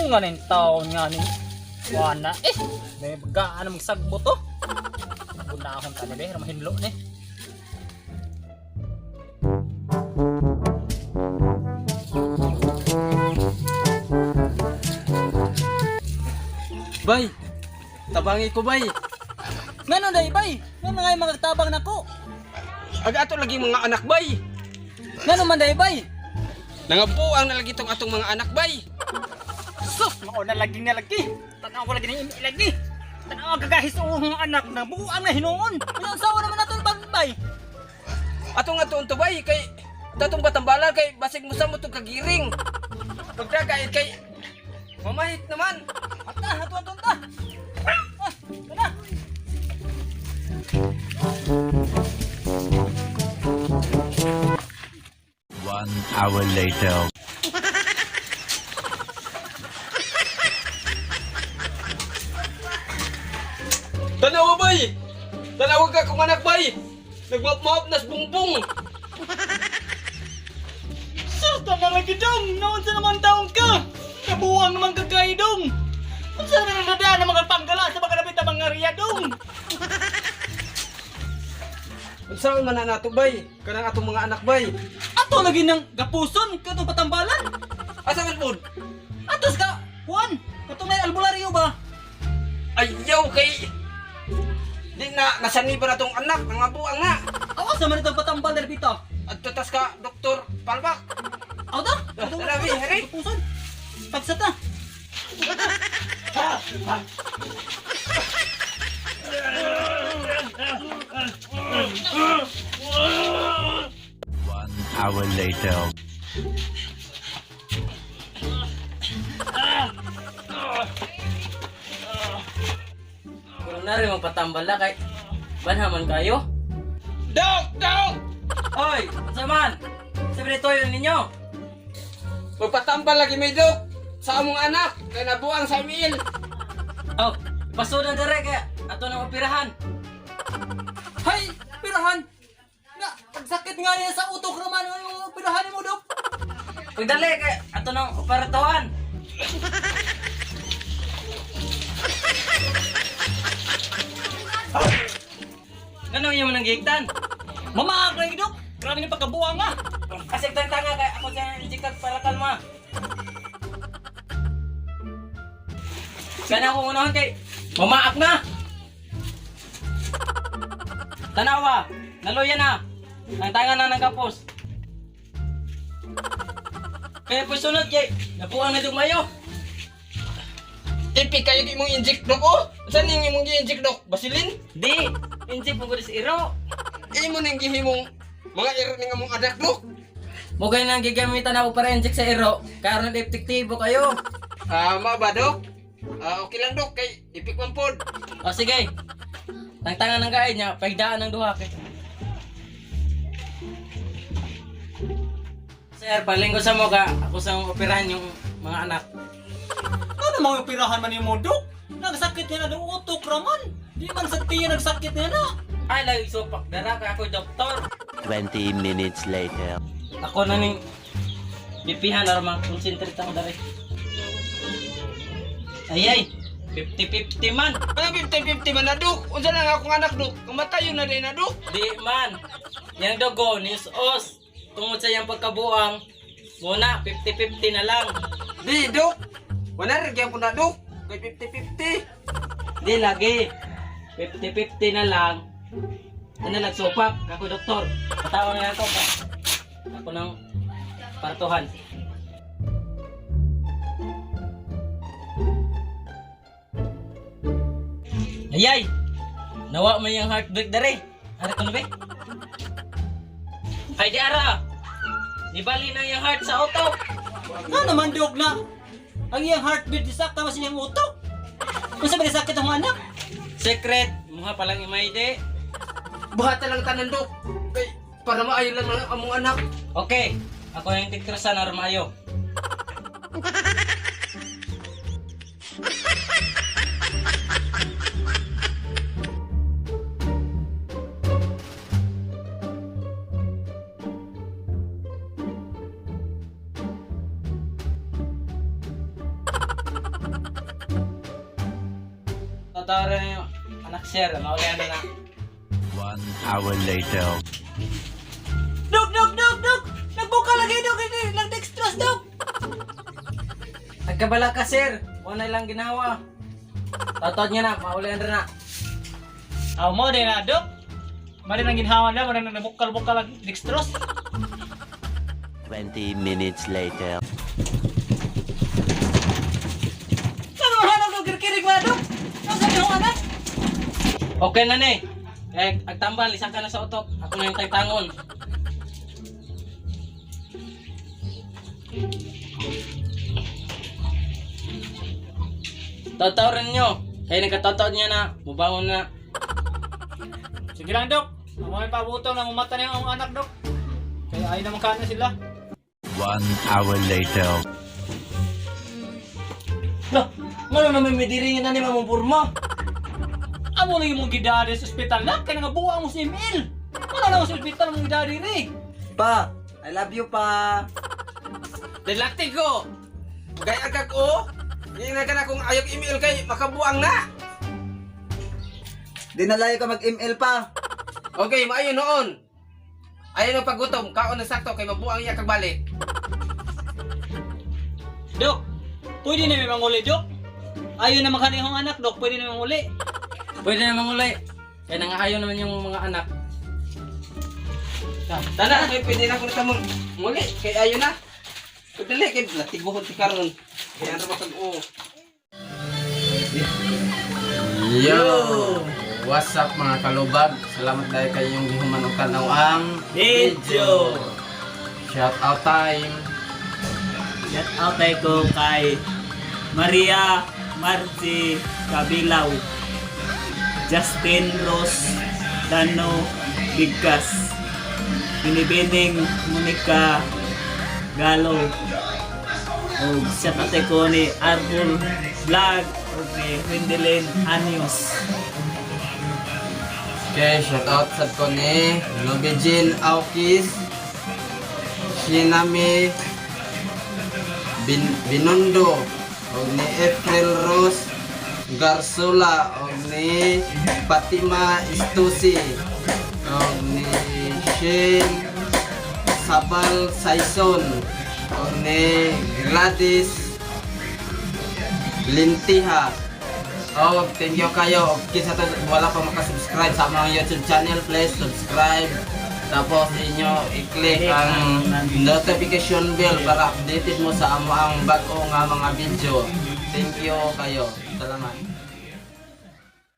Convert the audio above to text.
Nga ning taon nga ning wana eh. May bagaan na magsagbo to. Gunahon ta ni be, mahinlo ni. Bay, tabangi ko, bay. Ngano day bay? Ngano ngay magtabang nako? Ag ato lagi mga anak, bay. Ngano man day bay? Nangabuang na lagi tong atong mga anak, bay. Sus, mao na lagi na lagi. Tanaw ko lagi ni imi lagi. Tanaw ang kagahis ang anak na buang na hinuon. Ano sawa naman nato bay? Atong ato unto, bay, kay tatong batambala kay basig mo sa mo tong kagiring. Pagdagain kay mamahit naman. Ata, ato ato ta. Ah, tara. 1 hour later. Tanawa, bay. Tanawa ka kung anak, bay. Nagmapmap nas bungbong. Sus, tama lagi dong. Naon sa naman taong ka? Kabuang naman kagay dong. Unsa naman ang dadaan ng mga panggala sa mga labit na mga riya dong? Unsa man na nato, bay? Kanang atong mga anak, bay. Ato lagi ng gapuson katong patambalan. Asa man pod? Atos ka, Juan. Katong may albularyo ba? Ayaw kay di na nasani ba na tong anak nangabuang nga. Awa sa man itong patambal na pita. Adto tas ka Doktor Palbak. Aw da. Tara, bi, hari. Gapuson. Pagsata. 1 hour later. Kurang na rin magpatambal na kay banhaman kayo. Dok, dok. Oy, unsa man? Sa toyo ninyo. Magpatambal lagi may dok sa among anak kay nabuang sa email. Oh, paso na dere kay ato nang operahan. Hay, pirahan. Na, pagsakit nga niya sa utok naman ang pirahan mo dok. Pagdali kay ato nang operatuhan. Ngano iyo man ang gigtan? Mamaak lagi dok. Grabe ni pagkabuang nga. Kasi tanga kay ako sa injectag para kalma. Kana akong unahon kay mamaak na. Tanawa, naluya na. Ang tanga na ng kapos. Kaya po sunod kay napuan na dumayo. Ipi kayo imong inject dok oh. Unsa ning imong gi-inject dok? Basilin? Di, inject mo ko sa iro. Imo ning gihimong mga iro ning among anak dok. Mo gay nang gigamitan ako para inject sa iro. Karon epektibo kayo. Ah, ma ba dok? Ah, okay lang dok kay ipik man pod. O sige. Tangtangan ng kain niya, paigdaan ng duha kay. Sir, palinggo sa mo ka, ako sa operahan yung mga anak. Ano mga pirahan man yung dok? Nagsakit niya na ng utok raman. Di man sa tiya nagsakit niya na. Ay, lagi supak dara kay ako doktor. 20 minutes later. Ako na ning pipihan aron ma-concentrate ako dere. Ay ay, 50-50 man. Ano 50-50 man na dok? Unsa lang akong anak dok? Kamatayon na din na dok. Di man. Yang dugo ni os tungod sa iyang pagkabuang muna 50-50 na lang. Di dok. Wala ra gyapon na dok. Kay 50-50. Di lagi. 50-50 na lang. Ano nagsupak? Ako doktor. Patawag na ako pa. Ako ng partuhan. Ayay! Nawa man yung heartbreak dere. Ara ko na ba? Ay di ara! Nibali na yung heart sa utok. Ano naman dok na? Ang iyang heartbeat isakta mas iyang utok. Unsa ba sakit ang anak? Secret, muha palang imay di. Buhatan lang tanan dok. Kay para maayo lang ang among anak. Okay, ako yung tiktrasan aron maayo. Tatawa rin yung anak sir, maulian na na. 1 hour later. Dok, dok, dok, dok! Nagbuka lagi, dok! Hindi, lang dextrose, dok! Nagkabala ka sir, wala lang ginawa. Tatawad niya na, maulian rin na. Aw mo din na, dok! Mali nang ginhawa na, mali nang nabukal-bukal ang dextrose. 20 minutes later. Saan mo hanap dok? Kirkirig ba, dok? Nasaan yung anak? Okay na ni. Eh, agtambal, isa ka na sa utok. Ako na yung tagtangon. Totoo rin nyo. Kaya nagkatotoo niya na, mubangon na. Sige lang, dok. Ang mga pabuto na mumata na yung anak, dok. Kaya ayaw naman kana sila. 1 hour later. Lah, ngano naman may diringin na ni Mamong Purma? Amo lang yung mong gidari sa ospital na, kaya nga buwa mo si Emil. Wala na sa ospital mong gidari ri. Pa, I love you pa. Dilakti ko. Gaya kag o. Hindi na ka na kung ayok email kay makabuang na. Di na layo ka mag-ML pa. Okay, maayo noon. Ayaw ng paggutom, kaon na sakto kay mabuang iya kag balik. Dok, pwede na may manguli, Dok. Ayaw naman kanihong anak, Dok. Pwede na manguli. Pwede na mangulay. Kaya nangaayo naman yung mga anak. Tana, kay pwede na kung tamong muli kay ayo na. Dali kay latiguhon ti karon. Kay ano kag o. Yo! What's up mga kalubag? Salamat dahil kayong gihuman og tanaw ang Video! Shout out time. Shout out tayo ko kay Maria Marci Kabilaw, Justin Rose Dano Bigkas, Binibining Monica Galo, o shout out tayo ko ni Arbol Vlog o ni Wendelin Anios. Okay, shout out sad ko ni Lubijin Aukis, Shinami Binondo, og ni April Rose Garzola, og ni Fatima Istusi, og ni Shane Sabal Saison, og ni Gladys Lintiha. Oh, thank you kayo. Kinsa to wala pa makasubscribe sa among YouTube channel, please subscribe. Tapos inyo i-click ang notification bell para updated mo sa among bag-o nga mga video. Thank you kayo. Salamat.